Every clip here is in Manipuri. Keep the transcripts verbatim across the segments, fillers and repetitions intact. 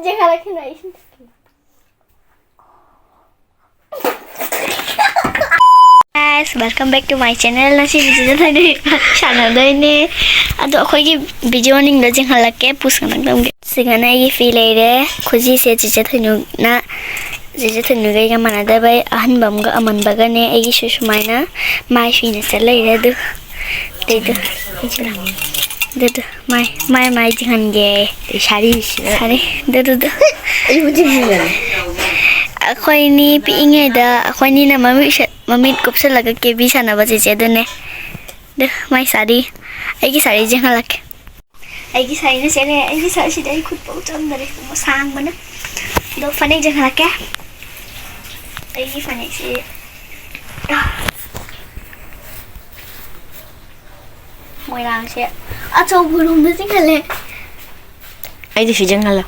ꯆꯦ ꯈꯔ ꯈꯤꯅ ꯏꯁꯤꯡ ꯊꯛꯀꯦ꯫ Guys, welcome back to my channel. ꯉꯁꯤꯗꯤ ꯆꯤꯆꯦ ꯊꯣꯏꯅ ꯁꯥꯟꯅꯗꯣꯏꯅꯦ꯫ ꯑꯗꯣ ꯑꯩꯈꯣꯏꯒꯤ video ꯃꯅꯤꯡꯗ ꯆꯤꯡꯍꯜꯂꯛꯀꯦ, ꯄꯨꯁ ꯉꯥꯛꯇꯪ ꯇꯧꯒꯦ꯫ ꯁꯤꯒꯅ ꯑꯩꯒꯤ ꯐꯤ ꯂꯩꯔꯦ꯫ ꯈꯨꯖꯤꯁꯦ ꯆꯤꯆꯦ ꯊꯣꯏꯅꯨꯅ, ꯆꯤꯆꯦ ꯊꯣꯏꯅꯨꯒ ꯑꯩꯒ ꯃꯥꯟꯅꯗꯕꯩ ꯑꯍꯟꯕ ꯑꯃꯒ ꯑꯃꯟꯕꯒꯅꯦ꯫ ꯑꯩꯒꯤꯁꯨ ꯁꯨꯃꯥꯏꯅ ꯃꯥꯏ ꯁꯨꯏꯅ ꯆꯠ ꯂꯩꯔꯦ꯫ ꯑꯗꯨ ꯑꯗꯩꯗ ꯑꯗꯨꯗ ꯃꯥꯏ ꯃꯥꯏ ꯃꯥꯏ ꯆꯤꯡꯍꯟꯒꯦ꯫ ꯁꯥꯔꯤꯁꯤꯗ꯫ ꯁꯥꯔꯤ꯫ ꯑꯗꯨꯗꯨꯗ ꯑꯩꯕꯨ ꯆꯤꯡꯍꯟꯒꯅꯤ꯫ ꯑꯩꯈꯣꯏꯅꯤ ꯄꯤꯛꯏꯉꯩꯗ ꯑꯩꯈꯣꯏꯅꯤꯅ ꯃꯃꯤꯠ ꯁꯦ-, ꯃꯃꯤꯠ ꯀꯨꯞꯁꯜꯂꯒ ꯀꯦꯕꯤ ꯁꯥꯟꯅꯕ ꯆꯤꯆꯦ ꯑꯗꯨꯅꯦ꯫ ꯑꯗꯨ ꯃꯥꯏ ꯁꯥꯔꯤ꯫ ꯑꯩꯒꯤ ꯁꯥꯔꯤ ꯆꯤꯡꯍꯜꯂꯛꯀꯦ꯫ ꯑꯩꯒꯤ ꯁꯥꯔꯤꯅ ꯆꯦꯜꯂꯦ꯫ ꯑꯩꯒꯤ ꯁꯥꯔꯤꯁꯤꯗꯤ ꯑꯩ ꯈꯨꯠ ꯐꯥꯎ ꯆꯪꯗꯔꯦ, ꯁꯥꯡꯕꯅ꯫ ꯑꯗꯣ ꯐꯅꯦꯛ ꯆꯦꯟꯈꯠꯂꯛꯀꯦ꯫ ꯑꯩꯒꯤ ꯐꯅꯦꯛꯁꯤ, ꯃꯣꯏꯔꯥꯡꯁꯦ ꯑꯆꯧꯕ ꯔꯣꯝꯗ ꯆꯤꯡꯈꯠꯂꯦ꯫ ꯑꯩꯗꯤ ꯁꯤ ꯆꯤꯡꯍꯜꯂꯣ꯫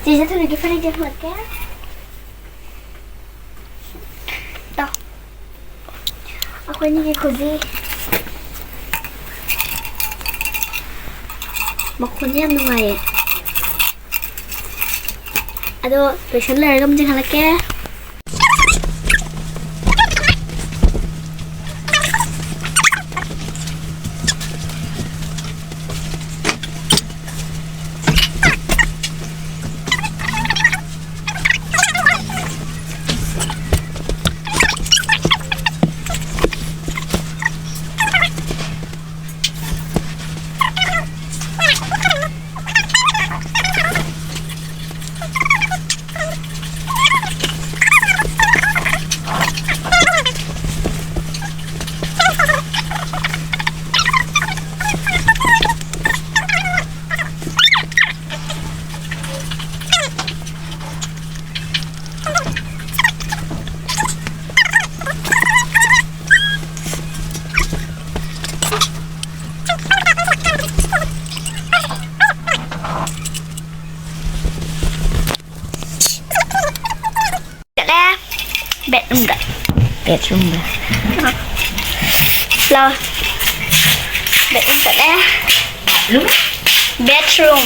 ꯆꯦ ꯆꯠꯊꯣꯏꯒꯤ ꯐꯅꯦꯛ ꯆꯦꯟꯈꯠꯂꯛꯀꯦ꯫ ꯇꯥꯎ꯫ ꯑꯩꯈꯣꯏꯅꯤꯒꯤ ꯈꯨꯖꯤ꯫ ꯃꯈꯣꯟꯁꯦ ꯌꯥꯝ ꯅꯨꯡꯉꯥꯏꯌꯦ꯫ ꯑꯗꯣ ꯂꯣꯏꯁꯟ ꯂꯣꯏꯔꯒ ꯑꯃꯨꯛ ꯆꯤꯡꯍꯜꯂꯛꯀꯦ꯫ ꯆꯠꯂꯦ꯫ ꯕꯦꯠꯔꯨꯝꯗ꯫ ꯕꯦꯠꯔꯨꯝꯗ꯫ ꯂꯥꯎ꯫ ꯕꯦꯠꯔꯨꯝ ꯆꯠꯂꯦ꯫ ꯔꯨꯝ? ꯕꯦꯠꯔꯨꯝ꯫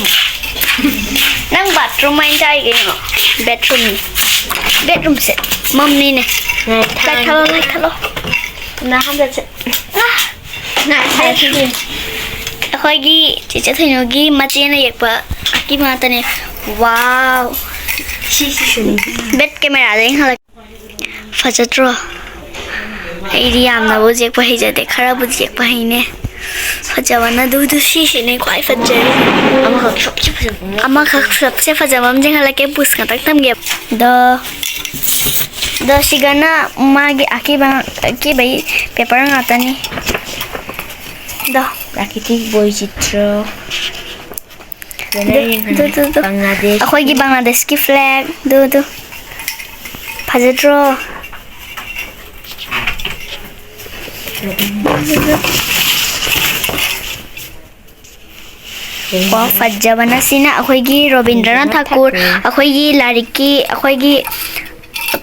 ꯅꯪ ꯕꯥꯠ ꯔꯨꯝ ꯑꯣꯏꯅ ꯆꯥꯏ ꯀꯩꯅꯣ? ꯕꯦꯠꯔꯨꯝꯅꯤ꯫ ꯕꯦꯠꯔꯨꯝꯁꯦ ꯃꯝꯅꯤꯅꯦ꯫ ꯂꯥꯏꯠ ꯊꯥꯜꯂꯣ, ꯂꯥꯏꯠ ꯊꯥꯜꯂꯣ꯫ ꯅꯍꯥꯟꯗ ꯆꯠ-, ꯑꯥ! ꯂꯥꯏꯠ ꯊꯥꯜꯂꯦ꯫ ꯑꯩꯈꯣꯏꯒꯤ ꯆꯦꯆꯦ ꯊꯣꯏꯅꯨꯒꯤ ꯃꯆꯦꯅ ꯌꯦꯛꯄ ꯑꯀꯤꯕ ꯉꯥꯛꯇꯅꯦ꯫ ꯋꯥꯎ! ꯁꯤ, ꯁꯤꯁꯨꯅꯤ꯫ ꯕꯦꯠ ꯀꯦꯃꯦꯔꯥꯗ ꯌꯦꯡꯍꯜꯂꯛꯀꯦ꯫ ꯐꯖꯗ꯭ꯔꯣ? ꯑꯩꯗꯤ ꯌꯥꯝꯅꯕꯨ ꯌꯦꯛꯄ ꯍꯩꯖꯗꯦ, ꯈꯔꯕꯨꯗꯤ ꯌꯦꯛꯄ ꯍꯩꯅꯦ꯫ ꯐꯖꯕꯅ ꯑꯗꯨꯗꯨ ꯁꯤꯁꯤꯅꯦ ꯈ꯭ꯋꯥꯏ ꯐꯖꯔꯤꯁꯦ꯫ ꯑꯃꯈꯛ ꯁꯨꯛꯁꯤ ꯐꯖꯕꯅꯦ꯫ ꯑꯃꯈꯛ ꯁꯨꯛꯁꯦ ꯐꯖꯕ ꯑꯃ ꯌꯦꯡꯍꯜꯂꯛꯀꯦ, ꯕꯨꯁ ꯉꯥꯛꯇꯪ ꯊꯝꯒꯦ꯫ ꯗꯣ, ꯗꯣ ꯁꯤꯒꯅ ꯃꯥꯒꯤ ꯑꯀꯤꯕ, ꯑꯀꯤꯕꯒꯤ ꯄꯦꯄꯔ ꯉꯥꯛꯇꯅꯤ꯫ ꯗꯣ꯫ ꯄ꯭ꯔꯥꯀ꯭ꯔꯤꯇꯤꯛ ꯕꯣꯏ ꯆꯤꯇ꯭ꯔ꯫ ꯐꯖꯅ ꯑꯗꯨ, ꯌꯦꯡꯍꯟ-, ꯑꯗꯨ, ꯑꯗꯨ, ꯑꯗꯨ꯫ ꯕꯪꯒ꯭ꯂꯥꯗꯦꯁ꯫ ꯑꯩꯈꯣꯏꯒꯤ ꯕꯪꯒ꯭ꯂꯥꯗꯦꯁꯀꯤ ꯐ꯭ꯂꯦꯛ꯫ ꯑꯗꯨ, ꯑꯗꯨ꯫ ꯐꯖꯗ꯭ꯔꯣ? ꯋꯥꯎ, ꯐꯖꯕꯅ ꯁꯤꯅ ꯑꯩꯈꯣꯏꯒꯤ ꯔꯣꯕꯤꯟꯗ꯭ꯔꯅꯥꯊ ꯔꯣꯕꯤꯟꯗ꯭ꯔꯅꯥꯊ ꯊꯥꯀꯨꯔ, ꯊꯥꯀꯨꯔ꯫ ꯑꯩꯈꯣꯏꯒꯤ ꯂꯥꯏꯔꯤꯛꯀꯤ, ꯑꯩꯈꯣꯏꯒꯤ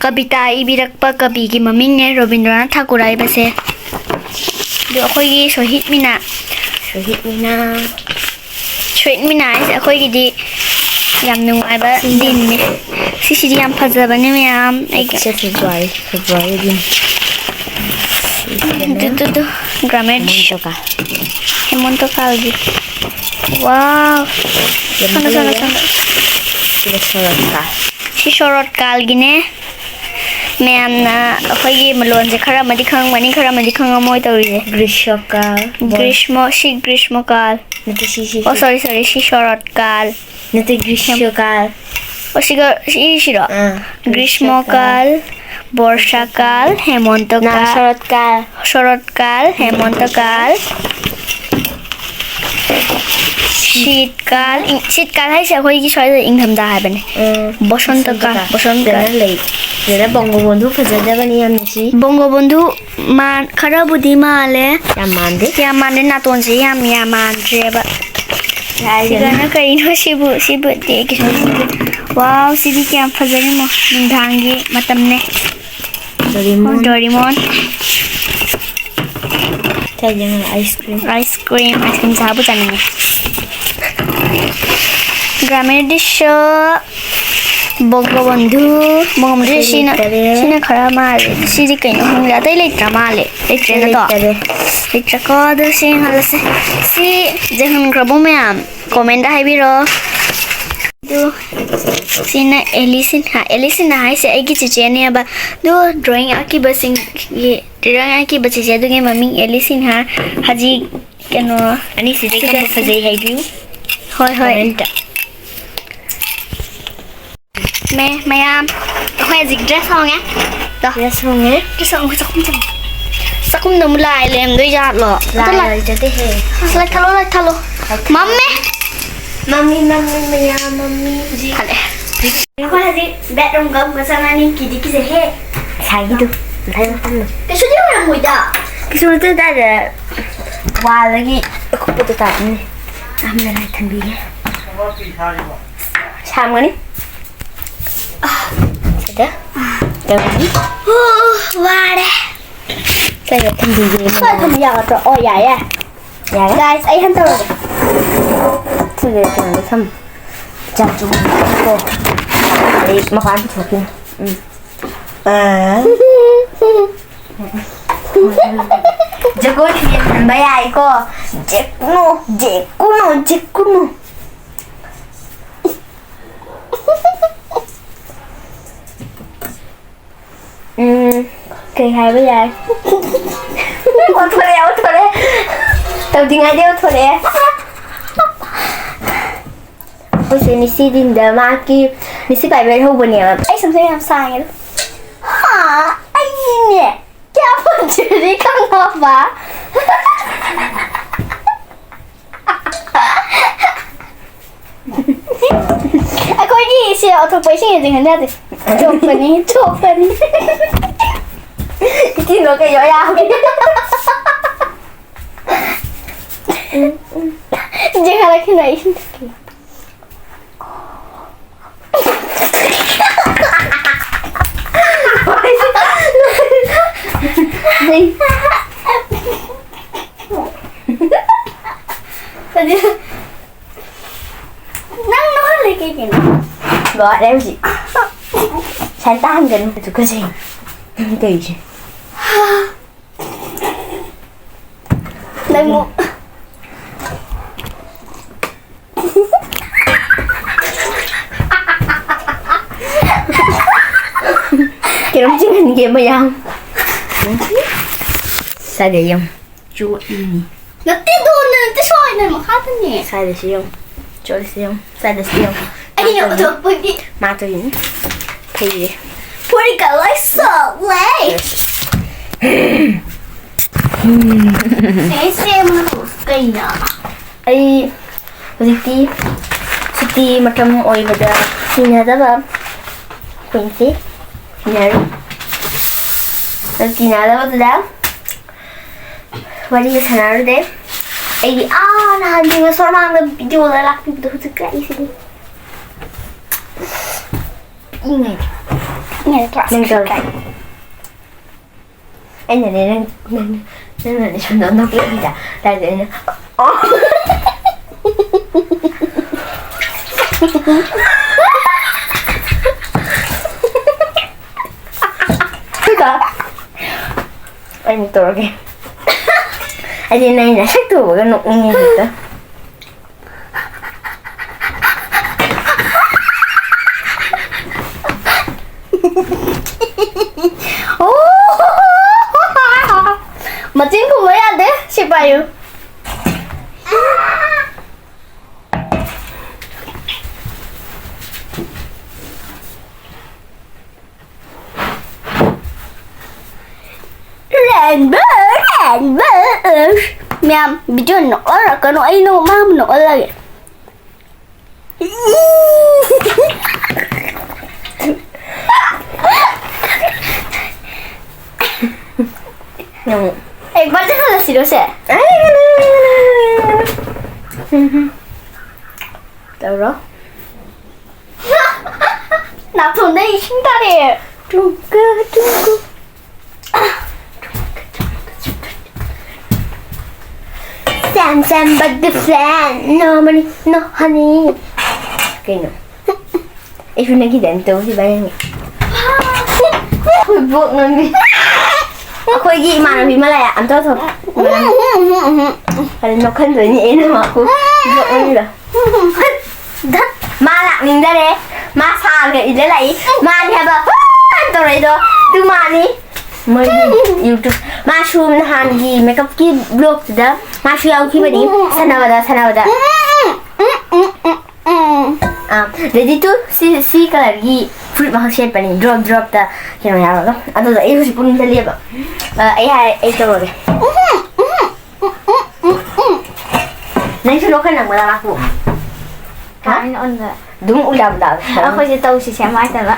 ꯀꯕꯤꯇꯥ ꯏꯕꯤꯔꯛꯄ ꯀꯕꯤꯒꯤ ꯃꯃꯤꯡꯅꯦ ꯔꯣꯕꯤꯟꯗ꯭ꯔꯅꯥꯊ ꯊꯥꯀꯨꯔ ꯍꯥꯏꯕꯁꯦ꯫ ꯑꯗꯨ ꯑꯩꯈꯣꯏꯒꯤ ꯁꯣꯍꯤꯠ ꯃꯤꯅꯥ꯫ ꯁꯣꯍꯤꯠ ꯃꯤꯅꯥ꯫ ꯁꯣꯍꯤꯠ ꯃꯤꯅꯥ ꯍꯥꯏꯁꯦ ꯑꯩꯈꯣꯏꯒꯤꯗꯤ ꯌꯥꯝ ꯅꯨꯡꯉꯥꯏꯕ ꯁꯤ ꯗꯤꯟꯅꯦ꯫ ꯁꯤꯁꯤꯗꯤ ꯌꯥꯝ ꯐꯖꯕꯅꯦ ꯃꯌꯥꯝ꯫ ꯑꯩꯒ ꯁꯤꯁꯦ ꯐꯦꯕ꯭ꯔꯨꯋꯥꯔꯤ, ꯐꯦꯕ꯭ꯔꯨꯋꯥꯔꯤ ꯗꯤꯟ꯫ Two, two, two, grammar. ꯍꯦꯃꯟꯇ ꯀꯥꯜ꯫ ꯍꯦꯃꯟꯇ ꯀꯥꯜꯒꯤ꯫ ꯋꯥꯎ꯫ ꯁꯣꯝꯗ, ꯁꯣꯝꯗ, ꯁꯣꯝꯗ꯫ ꯁꯤꯗ ꯁꯣꯔꯠ ꯀꯥꯜ꯫ ꯁꯤ ꯁꯣꯔꯠ ꯀꯥꯜꯒꯤꯅꯦ꯫ ꯃꯌꯥꯝꯅ ꯑꯩꯈꯣꯏꯒꯤ ꯂꯣꯟꯁꯦ ꯈꯔ ꯑꯃꯗꯤ ꯈꯪꯉꯝꯒꯅꯤ, ꯈꯔ ꯑꯃꯗꯤ ꯈꯪꯉꯝꯃꯣꯏ ꯇꯧꯔꯤꯁꯦ꯫ ꯒ꯭ꯔꯤꯁ꯭ꯃ ꯀꯥꯜ꯫ ꯒ꯭ꯔꯤꯁ꯭ꯃ, ꯁꯤ ꯒ꯭ꯔꯤꯁ꯭ꯃ ꯀꯥꯜ꯫ ꯅꯠꯇꯦ, ꯁꯤ, ꯁꯤ, ꯑꯣ, ꯁꯤ꯫ ꯁꯣꯔꯤ, ꯁꯣꯔꯤ, ꯁꯤ ꯁꯣꯔꯠ ꯀꯥꯜ꯫ ꯅꯠꯇꯦ, ꯒ꯭ꯔꯤꯁ꯭ꯃ ꯀꯥꯜ꯫ ꯑꯣ, ꯁꯤꯒ, ꯁꯤꯁꯤꯔꯣ? ꯑꯥ, ꯒ꯭ꯔꯤꯁ꯭ꯃ ꯒ꯭ꯔꯤꯁ꯭ꯃ ꯀꯥꯜ꯫ ꯀꯥꯜ, ꯕꯣꯔꯁꯥ ꯀꯥꯜ, ꯍꯦꯃꯟꯇ ꯅ ꯀꯥꯜ꯫ ꯁꯣꯔꯠ ꯀꯥꯜ꯫ ꯁꯣꯔꯠ ꯀꯥꯜ, ꯍꯦꯃꯟꯇ ꯀꯥꯜ꯫ ꯁꯤꯠ ꯀꯥꯜ, ꯏꯪ-, ꯁꯤꯠ ꯀꯥꯜ ꯍꯥꯏꯁꯦ ꯑꯩꯈꯣꯏꯒꯤ ꯁ꯭ꯋꯥꯏꯗ ꯏꯪꯊꯝꯊꯥ ꯍꯥꯏꯕꯅꯦ꯫ ꯎꯝ, ꯕꯁꯟꯇ ꯀꯥꯜ, ꯕꯁꯟꯇ ꯀꯥꯜ꯫ ꯕꯁꯟꯇ ꯀꯥꯜ꯫ ꯁꯤꯗꯅ ꯂꯩ꯫ ꯁꯤꯗꯅ ꯕꯪꯒꯣꯕꯟꯙꯨ ꯐꯖꯗꯕꯅꯤ ꯌꯥꯝꯅ ꯁꯤ꯫ ꯕꯪꯒꯣꯕꯟꯙꯨ ꯃꯥꯟ-, ꯈꯔꯕꯨꯗꯤ ꯃꯥꯜꯂꯦ꯫ ꯌꯥꯝ ꯃꯥꯟꯗꯦ꯫ ꯌꯥꯝ ꯃꯥꯟꯗꯦ, ꯅꯥꯇꯣꯟꯁꯦ ꯌꯥꯝ, ꯌꯥꯝ ꯃꯥꯟꯗ꯭ꯔꯦꯕ꯫ ꯌꯥꯏꯗꯅ꯫ ꯁꯤꯗꯅ ꯀꯩꯅꯣ ꯁꯤꯕꯨ? ꯁꯤꯕꯨ ꯗꯦ ꯀꯩꯁꯨ ꯅꯠꯇꯦ꯫ ꯋꯥꯎ, ꯁꯤꯗꯤ ꯀꯌꯥꯝ ꯐꯖꯔꯤꯃꯣ꯫ ꯅꯨꯡꯗꯥꯡꯒꯤ ꯃꯇꯝꯅꯦ꯫ ꯗꯣꯔꯤꯃꯣꯟ꯫ ꯗꯣꯔꯤꯃꯣꯟ꯫ ꯀꯩꯅꯣ ice cream. Ice cream, ice cream ꯆꯥꯕ ꯆꯥꯅꯤꯡꯉꯦ꯫ Grammar ꯗꯤꯁ, ꯕꯣꯡꯒꯣꯕꯟꯙꯨ, ꯕꯣꯡꯒꯣꯕꯟꯙꯨ ꯑꯇꯩ ꯁꯤꯅ, ꯂꯩꯇꯔꯦ꯫ ꯁꯤꯅ ꯈꯔ ꯃꯥꯜꯂꯦ꯫ ꯁꯤꯗꯤ ꯀꯩꯅꯣ ꯈꯪꯗꯦ꯫ ꯑꯇꯩ ꯂꯩꯇ꯭ꯔ ꯃꯥꯜꯂꯦ꯫ ꯂꯩꯇ꯭ꯔꯦ ꯅꯠꯇ꯭ꯔꯣ? ꯂꯩꯇꯔꯦ꯫ ꯂꯩꯇ꯭ꯔꯦꯀꯣ꯫ ꯑꯗꯨ ꯁꯤ ꯌꯦꯡꯍꯜꯂꯁꯦ꯫ ꯁꯤ ꯌꯦꯡꯍꯟꯈ꯭ꯔꯕꯣ ꯃꯌꯥꯝ? ꯀꯣꯃꯦꯟꯗ ꯍꯥꯏꯕꯤꯔꯣ꯫ ꯑꯗꯨ ꯁꯤꯅ ꯑꯦꯂꯤ ꯁꯤꯟꯍꯥ꯫ ꯑꯦꯂꯤ ꯁꯤꯟꯍꯥ ꯍꯥꯏꯁꯦ ꯑꯩꯒꯤ ꯆꯤꯆꯦꯅꯦꯕ꯫ ꯑꯗꯨ ꯗ꯭ꯔꯣꯌꯤꯡ ꯑꯀꯤꯕꯁꯤꯡꯒꯤ, ꯗ꯭ꯔꯣꯌꯤꯡ ꯑꯀꯤꯕ ꯆꯤꯆꯦ ꯑꯗꯨꯒꯤ ꯃꯃꯤꯡ ꯑꯦꯂꯤ ꯁꯤꯟꯍꯥ꯫ ꯍꯧꯖꯤꯛ ꯀꯩꯅꯣ, ꯑꯅꯤꯁꯤꯗꯩ ꯁꯤꯗ ꯀꯔꯝꯕ ꯐꯖꯩ ꯍꯥꯏꯕꯤꯌꯨ? ꯍꯣꯏ, ꯍꯣꯏ꯫ ꯀꯃꯦꯟꯇ꯫ ꯃꯦ-, ꯃꯌꯥꯝ, ꯑꯩꯈꯣꯏ ꯍꯧꯖꯤꯛ ꯗ꯭ꯔꯦꯁ ꯍꯣꯡꯉꯦ꯫ ꯇꯣ꯫ ꯗ꯭ꯔꯦꯁ ꯍꯣꯡꯉꯦ꯫ ꯗ꯭ꯔꯦꯁ ꯍꯣꯡꯉꯦ, ꯆꯥꯛꯈꯨꯝ ꯆꯪꯉꯦ꯫ ꯆꯥꯛꯈꯨꯝꯗ ꯑꯃꯨꯛ ꯂꯥꯏ ꯂꯩꯔꯝꯗꯣꯏ ꯖꯥꯠꯂꯣ? ꯑꯝꯇ ꯂꯥꯏ ꯂꯥꯏ-, ꯂꯩꯖꯗꯦꯍꯦ꯫ ꯂꯥꯏ ꯊꯥꯜꯂꯣ, ꯂꯥꯏ ꯊꯥꯜꯂꯣ꯫ ꯃꯝꯃꯦ꯫ ꯃꯝꯃꯤ, ꯃꯝꯃꯤ, ꯃꯌꯥꯝ ꯃꯝꯃꯤ ꯍꯧꯖꯤꯛ꯫ ꯍꯜꯂꯛꯑꯦ꯫ ꯑꯩꯈꯣꯏ ꯍꯧꯖꯤꯛ ꯕꯦꯠꯔꯨꯝꯒ ꯑꯃꯨꯛꯀ ꯆꯪꯉꯅꯤ, ꯀꯤꯗꯤ ꯀꯤꯖꯩꯍꯦ꯫ ꯉꯁꯥꯏꯒꯤꯗꯣ, ꯉꯁꯥꯏ ꯃꯐꯝꯗꯣ꯫ ꯀꯩꯁꯨꯗꯤ ꯑꯣꯏꯔꯝꯃꯣꯏꯗ꯫ ꯀꯩꯁꯨ ꯅꯠꯇꯦ, ꯇꯥꯗꯦ꯫ ꯋꯥꯜꯗꯒꯤ ꯑꯀꯨꯞꯄꯗꯣ ꯇꯥꯔꯛꯏꯅꯦ꯫ ꯌꯥꯝꯅ ꯂꯥꯏ ꯊꯝꯕꯤꯒꯦ꯫ ꯁꯥꯔꯝꯒꯅꯤ꯫ ꯁꯤꯗ ꯇꯧꯔꯅꯤ꯫ ꯑꯣ, ꯋꯥꯔꯦ꯫ ꯀꯩꯗ ꯊꯝꯕꯤꯒꯦ? ꯁ꯭ꯋꯥꯏ ꯊꯝꯕ ꯌꯥꯒꯗ꯭ꯔꯣ? ꯑꯣ, ꯌꯥꯏ, ꯌꯥꯏ꯫ ꯌꯥꯔꯦ꯫ Guys, ꯑꯩ ꯍꯟ ꯇꯧꯔꯒꯦ꯫ ꯁꯤꯗ ꯀꯩꯅꯣꯗ ꯊꯝꯃꯨ꯫ ꯆꯥꯛ ꯆꯨꯝꯃꯣꯀꯣ꯫ ꯑꯩ ꯃꯄꯥꯟ ꯄꯨꯊꯣꯛꯈꯤꯅꯤ꯫ ꯎꯝ꯫ ꯑꯥ꯫ ꯖꯒꯣꯏ ꯌꯦꯡꯍꯟꯕ ꯌꯥꯏꯀꯣ꯫ ꯖꯦꯛꯀꯨꯅꯨ, ꯖꯦꯛꯀꯨꯅꯨ, ꯖꯦꯛꯀꯨꯅꯨ꯫ ꯎꯝ, ꯀꯩ ꯍꯥꯏꯕ ꯌꯥꯏ? ꯑꯣꯟꯊꯣꯔꯛꯑꯦ, ꯑꯣꯟꯊꯣꯔꯛꯑꯦ꯫ ꯇꯧꯗ꯭ꯔꯤꯉꯩꯗ ꯑꯣꯟꯊꯣꯔꯛꯑꯦ꯫ ꯑꯩꯈꯣꯏꯁꯦ ꯅꯤꯁꯤ ꯗꯤꯟꯗ ꯃꯥꯒꯤ ꯅꯤꯁꯤ ꯄꯥꯏꯕ ꯍꯧꯕꯅꯦꯕ꯫ ꯑꯩ ꯁꯝꯁꯦ ꯌꯥꯝ ꯁꯥꯡꯉꯦ꯫ ꯍꯥ, ꯑꯩꯅꯦ꯫ ꯀꯌꯥ ꯐꯪꯗ꯭ꯔꯗꯤ ꯈꯪꯉꯕ? ꯑꯩꯈꯣꯏꯒꯤ ꯁꯦ ꯑꯊꯣꯛꯄ ꯏꯁꯤꯡ ꯍꯦꯟꯖꯤꯟꯍꯟ ꯌꯥꯗꯦ꯫ ꯆꯣꯞꯄꯅꯤ, ꯆꯣꯞꯄꯅꯤ꯫ ꯏꯆꯤꯟꯗꯣ ꯀꯩꯅꯣ ꯌꯥꯝꯃꯤ꯫ ꯏꯟꯖꯦꯛꯁꯟ ꯂꯥꯛꯈꯤꯅ ꯏꯁꯤꯡ ꯊꯛꯀꯦ꯫ ꯅꯪ ꯂꯣꯏꯔꯦ ꯍꯧꯖꯤꯛ꯫ ꯁꯟ ꯇꯥꯍꯟꯒꯅꯨ꯫ ꯑꯗꯨ ꯀꯖꯩ꯫ ꯅꯪ ꯇꯧꯔꯤꯁꯦ꯫ ꯅꯪꯕꯨ꯫ ꯀꯩꯅꯣꯝ ꯆꯤꯡꯍꯟꯒꯦ ꯃꯌꯥꯝ꯫ ꯁꯥꯒꯩ ꯌꯥꯝ ꯆꯣꯠꯂꯤꯅꯤ꯫ ꯅꯠꯇꯦꯗꯣ, ꯅꯠꯇꯦ, ꯁꯣꯏꯅ ꯃꯈꯥꯗꯅꯦ꯫ ꯁ꯭ꯋꯥꯏꯗꯁꯨ ꯌꯦꯡꯉꯨ꯫ ꯆꯣꯠꯂꯤꯁꯤ ꯌꯦꯡꯉꯨ꯫ ꯁ꯭ꯋꯥꯏꯗꯁꯨ ꯌꯦꯡꯉꯨ꯫ ꯑꯩꯅ ꯃꯥꯊꯣꯏꯅꯤ꯫ ꯎꯊꯣꯛꯄꯒꯤ꯫ ꯃꯥꯊꯣꯏꯅꯤ꯫ ꯐꯩꯌꯦ꯫ ꯐꯨꯔꯤꯠꯀ ꯂꯣꯏ ꯁꯣꯛꯂꯦ꯫ ꯑꯩ ꯁꯦꯝꯃꯨ ꯀꯩꯅꯣ? ꯑꯩ ꯍꯧꯖꯤꯛꯇꯤ ꯁꯨꯇꯤ ꯃꯇꯝ ꯑꯣꯏꯕꯗ ꯇꯤꯟꯅꯗꯕ ꯑꯩꯈꯣꯏꯁꯦ ꯇꯤꯟꯅꯔꯤ꯫ ꯑꯗꯨ ꯇꯤꯟꯅꯗꯕꯗꯨꯗ ꯋꯥꯔꯤꯒ ꯁꯥꯟꯅꯔꯨꯗꯦ꯫ ꯑꯩꯗꯤ ꯑꯥ ꯅꯍꯥꯟ ꯗꯤꯅꯣꯁꯣꯔ ꯃꯥꯡꯗ ꯚꯤꯗꯤꯑꯣꯗ ꯂꯥꯛꯄꯤꯕꯗꯣ ꯍꯧꯖꯤꯛ ꯀꯛꯏꯁꯤꯅꯤ꯫ ꯏꯪꯉꯦ꯫ ꯏꯪꯉꯦ, ꯀ꯭ꯂꯥꯁ ꯅꯪ ꯀꯛꯏ꯫ ꯇꯧꯔꯣ꯫ ꯑꯩꯅꯅꯦ ꯅꯪ, ꯅꯪ, ꯅꯪꯅꯅꯦ ꯁꯣꯝꯗ ꯅꯣꯛꯂꯛꯏꯗ꯫ ꯑꯗꯨꯗ ꯑꯩꯅ, "ꯑꯣ!" ꯑꯩ ꯑꯃꯨꯛ ꯇꯧꯔꯒꯦ꯫ ꯑꯩꯗꯤ ꯅꯪ ꯅꯁꯛꯇꯨ ꯎꯕꯒ ꯅꯣꯛꯅꯤꯡꯉꯦ ꯍꯦꯛꯇ꯫ ꯃꯆꯤꯟ ꯈꯨꯝꯕ ꯌꯥꯗꯦ꯫ ꯁꯤ ꯄꯥꯏꯌꯨ꯫ ꯔꯦꯟꯕꯣ, ꯔꯦꯟꯕꯣ꯫ ꯃꯌꯥꯝ, ꯚꯤꯗꯤꯑꯣ ꯅꯣꯛꯍꯜꯂꯛꯀꯅꯨ, ꯑꯩ ꯅꯣꯛ-, ꯃꯥꯕꯨ ꯅꯣꯛꯍꯜꯂꯒꯦ꯫ ꯅꯪ꯫ ꯑꯦ, ꯕꯥꯔꯗꯦ ꯍꯜꯂꯁꯤꯔꯣ ꯁꯦ? ꯇꯧꯔꯣ꯫ ꯅꯥꯇꯣꯟꯗ ꯏꯁꯤꯡ ꯇꯥꯔꯛꯑꯦ꯫ ꯇꯨꯡꯀ, ꯇꯨꯡꯀ꯫ Sam, Sam, but the fan. No money, no honey. ꯀꯩꯅꯣ? ꯑꯩꯁꯨ ꯅꯪꯒꯤꯗ ꯑꯝꯇ ꯇꯧꯁꯤ ꯚꯥꯏ, ꯅꯪꯒꯤ꯫ ꯑꯩꯈꯣꯏ ꯕ꯭ꯂꯣꯛ ꯅꯪꯒꯤ꯫ ꯑꯩꯈꯣꯏꯒꯤ ꯏꯃꯥꯟꯅꯕꯤ ꯑꯃ ꯂꯩ, ꯑꯝꯇ ꯊꯣꯛ꯫ ꯑꯗꯨ ꯅꯣꯛꯍꯟꯗꯣꯏꯅꯤ ꯑꯩꯅ ꯃꯥꯕꯨ꯫ ꯕ꯭ꯂꯣꯛ ꯅꯪꯒꯤꯗ꯫ ꯃꯥ ꯂꯥꯛꯅꯤꯡꯗꯔꯦ꯫ ꯃꯥ ꯁꯥꯒ ꯏꯜꯂ ꯂꯥꯛꯏ꯫ ꯃꯥꯅꯤ ꯍꯥꯏꯕ ꯇꯧꯔꯛꯏꯗꯣ꯫ ꯑꯗꯨ ꯃꯥꯅꯤ꯫ ꯃꯣꯏꯒꯤ YouTube꯫ ꯃꯥꯁꯨ ꯅꯍꯥꯟꯒꯤ ꯃꯦꯀꯞꯀꯤ ꯕ꯭ꯂꯣꯛꯇꯨꯗ ꯃꯥꯁꯨ ꯌꯥꯎꯈꯤꯕꯅꯤ꯫ ꯁꯥꯟꯅꯕꯗ, ꯁꯥꯟꯅꯕꯗ꯫ ꯑꯥ, ready to see, see colourꯒꯤ ꯐꯨꯔꯤꯠ ꯑꯃꯈꯛ ꯁꯦꯠꯄꯅꯤ, drop dropꯇ ꯀꯩꯅꯣ ꯌꯥꯎꯔꯒ꯫ ꯑꯗꯨꯗ ꯑꯩ ꯍꯧꯖꯤꯛ ꯄꯨꯡꯗ ꯂꯦꯞꯄ꯫ ꯑꯥ, ꯑꯩ ꯍꯥꯏ, ꯑꯩ ꯇꯧꯔꯒꯦ꯫ ꯅꯪꯁꯨ ꯂꯣꯛꯈꯜ ꯅꯪꯕꯗ ꯂꯥꯛꯄꯣ꯫ ꯍꯥ? ꯀꯃꯥꯏꯅ ꯑꯣꯟꯕ? ꯑꯗꯨꯝ ꯎꯜꯇꯥ ꯄꯨꯜꯇꯥ꯫ ꯑꯩꯈꯣꯏꯁꯦ ꯇꯧꯁꯤꯁꯦ ꯃꯥꯏ ꯇꯧꯕ꯫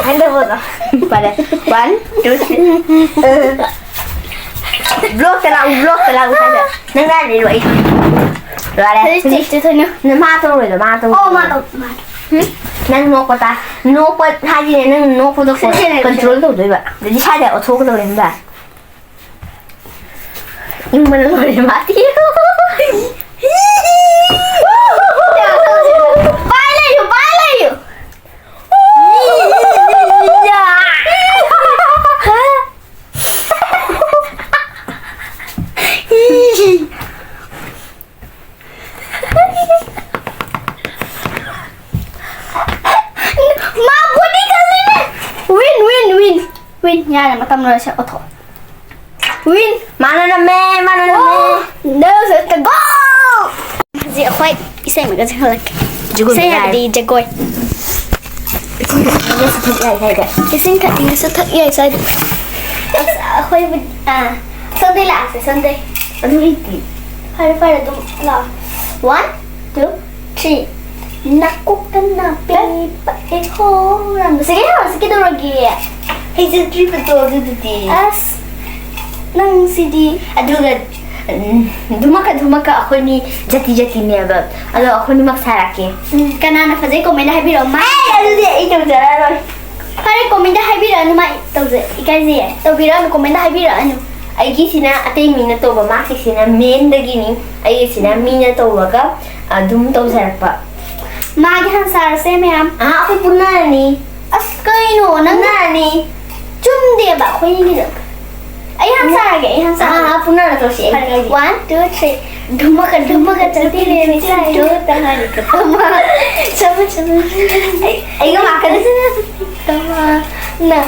ꯍꯥꯏꯗꯕꯗꯣ꯫ ꯐꯔꯦ꯫ One, two, three꯫ ꯕ꯭ꯂꯣꯛꯇ ꯂꯥꯛꯎ, ꯕ꯭ꯂꯣꯛꯇ ꯂꯥꯛꯎ ꯍꯥꯏꯕ꯫ ꯅꯪ ꯀꯥꯏ ꯂꯩꯔꯣ? ꯑꯩ ꯂꯣꯏꯔꯦ꯫ ꯍꯧꯖꯤꯛ ꯍꯧꯖꯤꯛ ꯆꯦ ꯊꯣꯏꯅ꯫ ꯅꯪ ꯃꯥ ꯇꯧꯔꯣꯏꯗꯣ, ꯃꯥ ꯇꯧꯔꯣꯏꯗꯣ꯫ ꯑꯣ, ꯃꯥ ꯇꯧ-, ꯃꯥ ꯇꯧ-꯫ ꯍꯨꯝ? ꯅꯪ ꯅꯣꯛꯄ ꯇꯥ-, ꯅꯣꯛꯄ ꯍꯥꯏꯗꯤꯅꯦ, ꯅꯪ ꯅꯣꯛꯄꯗꯣ ꯁꯤ, ꯁꯤ ꯂꯩꯔꯦ, ꯁꯤ ꯂꯩꯔꯦ꯫ Control ꯇꯧꯗꯣꯏꯕ꯫ ꯑꯗꯨꯗꯤ ꯁ꯭ꯋꯥꯏꯗ ꯑꯣꯊꯣꯛꯀꯗꯧꯔꯦ ꯈꯪꯕ꯭ꯔꯥ? ꯏꯪꯕꯅ ꯂꯣꯏꯔꯦ ꯃꯥꯗꯤ꯫ ꯄꯥꯏ ꯂꯩꯌꯨ, ꯄꯥꯏ ꯂꯩꯌꯨ꯫ ꯃꯥ body ꯀꯜꯂꯤꯅꯦ꯫ Win, win, win꯫ Win꯫ ꯌꯥꯔꯦ, ꯃꯇꯝ ꯂꯣꯏꯔꯁꯦ, ꯑꯣꯊꯣꯛ꯫ Win꯫ ꯃꯥꯅ ꯅꯝꯃꯦ, ꯃꯥꯅ ꯅꯝꯃꯦ꯫ Oh, no, it's a goal! ꯍꯧꯖꯤꯛ ꯑꯩꯈꯣꯏ ꯏꯁꯩ ꯑꯃꯒ ꯁꯛꯍꯜꯂꯛꯀꯦ꯫ ꯖꯒꯣꯏ ꯏꯁꯩ ꯃꯌꯥꯏ꯫ ꯍꯥꯏꯕꯗꯤ ꯖꯒꯣꯏ꯫ ꯏꯁꯤꯡ ꯊꯛꯅꯤꯡꯉꯁꯨ ꯊꯛ ꯌꯥꯏ ꯁ꯭ꯋꯥꯏꯗ꯫ ꯏꯁꯤꯡ ꯊꯛꯅꯤꯡꯉꯁꯨ ꯊꯛ ꯌꯥꯏ ꯁ꯭ꯋꯥꯏꯗ꯫ ꯑꯁ, ꯑꯩꯈꯣꯏꯕꯨ, ꯑꯥ, Sunday ꯂꯥꯛꯑꯁꯦ, Sunday꯫ ꯑꯗꯨ ꯍꯩꯇꯦ꯫ ꯐꯔꯦ, ꯐꯔꯦ, ꯑꯗꯨꯝ ꯂꯥꯛꯑꯣ꯫ One, two, three꯫ ꯅꯀꯣꯛꯇ ꯅꯥꯄꯤ ꯄꯛꯑꯦ ꯍꯣꯔꯝꯕ꯫ ꯁꯤꯒꯦ ꯍꯧꯔꯁꯤ, ꯀꯩꯗꯧꯔꯒꯦ? ꯍꯩꯖꯗ꯭ꯔꯤꯕꯗꯣ ꯑꯗꯨꯗꯨꯗꯤ꯫ ꯑꯁ, ꯅꯪꯁꯤꯗꯤ꯫ ꯑꯗꯨꯒ, ꯎꯝ, ꯙꯨꯃꯛꯀ ꯙꯨꯃꯛꯀ ꯑꯩꯈꯣꯏꯅꯤ ꯖꯥꯇꯤ ꯖꯥꯇꯤꯅꯦꯕ꯫ ꯑꯗꯣ ꯑꯩꯈꯣꯏꯅꯤꯃꯛ ꯁꯥꯔꯛꯀꯦ꯫ ꯎꯝ, ꯀꯅꯥꯅ ꯐꯖꯩ comment ꯍꯥꯏꯕꯤꯔꯛꯑꯣ꯫ ꯃꯥ-, ꯑꯦ, ꯑꯗꯨꯗꯤ ꯑꯩ ꯇꯧꯖꯔꯔꯣꯏ꯫ ꯐꯔꯦ, comment ꯍꯥꯏꯕꯤꯔꯛꯑꯅꯨ, ꯃꯥ ꯇꯧꯖꯩ, ꯏꯀꯥꯏꯖꯩꯌꯦ꯫ ꯇꯧꯕꯤꯔꯛꯑꯅꯨ, comment ꯍꯥꯏꯕꯤꯔꯛꯑꯅꯨ꯫ ꯑꯩꯒꯤꯁꯤꯅ ꯑꯇꯩ ꯃꯤꯅ ꯇꯧꯕ, ꯃꯥꯒꯤꯁꯤꯅ ꯃꯦꯟꯗꯒꯤꯅꯤ꯫ ꯑꯩꯒꯤꯁꯤꯅ ꯃꯤꯅ ꯇꯧꯔꯒ ꯑꯗꯨꯝ ꯇꯧꯖꯔꯛꯄ꯫ ꯃꯥꯒꯤ ꯍꯥꯟꯅ ꯁꯥꯔꯁꯦ ꯃꯌꯥꯝ꯫ ꯑꯥ, ꯑꯩꯈꯣꯏ ꯄꯨꯟꯅꯔꯅꯤ꯫ ꯑꯁ, ꯀꯩꯅꯣ ꯅꯪ? ꯄꯨꯟꯅꯔꯅꯤ꯫ ꯆꯨꯝꯗꯦꯕ ꯑꯩꯈꯣꯏꯅꯤꯒꯤꯗꯣ꯫ ꯑꯩ ꯍꯥꯟꯅ ꯁꯥꯔꯒꯦ, ꯑꯩ ꯍꯥꯟꯅ ꯁꯥꯔꯒꯦ꯫ ꯑꯥ, ꯄꯨꯟꯅꯔ ꯇꯧꯁꯤ꯫ ꯑꯩ ꯍꯥꯏꯒꯦ꯫ One, two, three. ढुमक ढुमक चलती रे मिसाइल। ꯆꯃ ꯆꯃ꯫ ꯑꯩ, ꯑꯩꯒ ꯃꯥꯛꯀꯅꯤ꯫ ꯆꯃ꯫ ꯅ꯫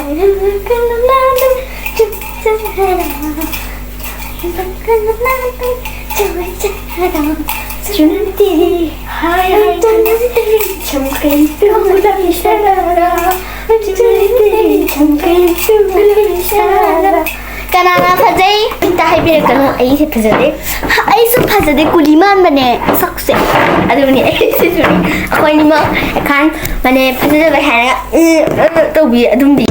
ꯀꯅꯥꯅ ꯐꯖꯩ? ꯑꯝꯇ ꯍꯥꯏꯕꯤꯔꯛꯀꯅꯨ, ꯑꯩꯁꯦ ꯐꯖꯗꯦ꯫ ꯑꯩꯁꯨ ꯐꯖꯗꯦ, ꯀꯨꯂꯤ ꯃꯥꯟꯕꯅꯦ ꯁꯛꯁꯦ꯫ ꯑꯗꯨꯅꯤ ꯑꯩꯁꯤꯁꯨꯅꯤ꯫ ꯑꯩꯈꯣꯏꯅꯤꯃꯛ ꯈꯥꯟ ꯃꯅꯦ ꯐꯖꯗꯕ ꯍꯥꯏꯔꯒ ꯎꯝ, ꯎꯝ ꯇꯧꯕꯤ ꯑꯗꯨꯝꯗꯤ꯫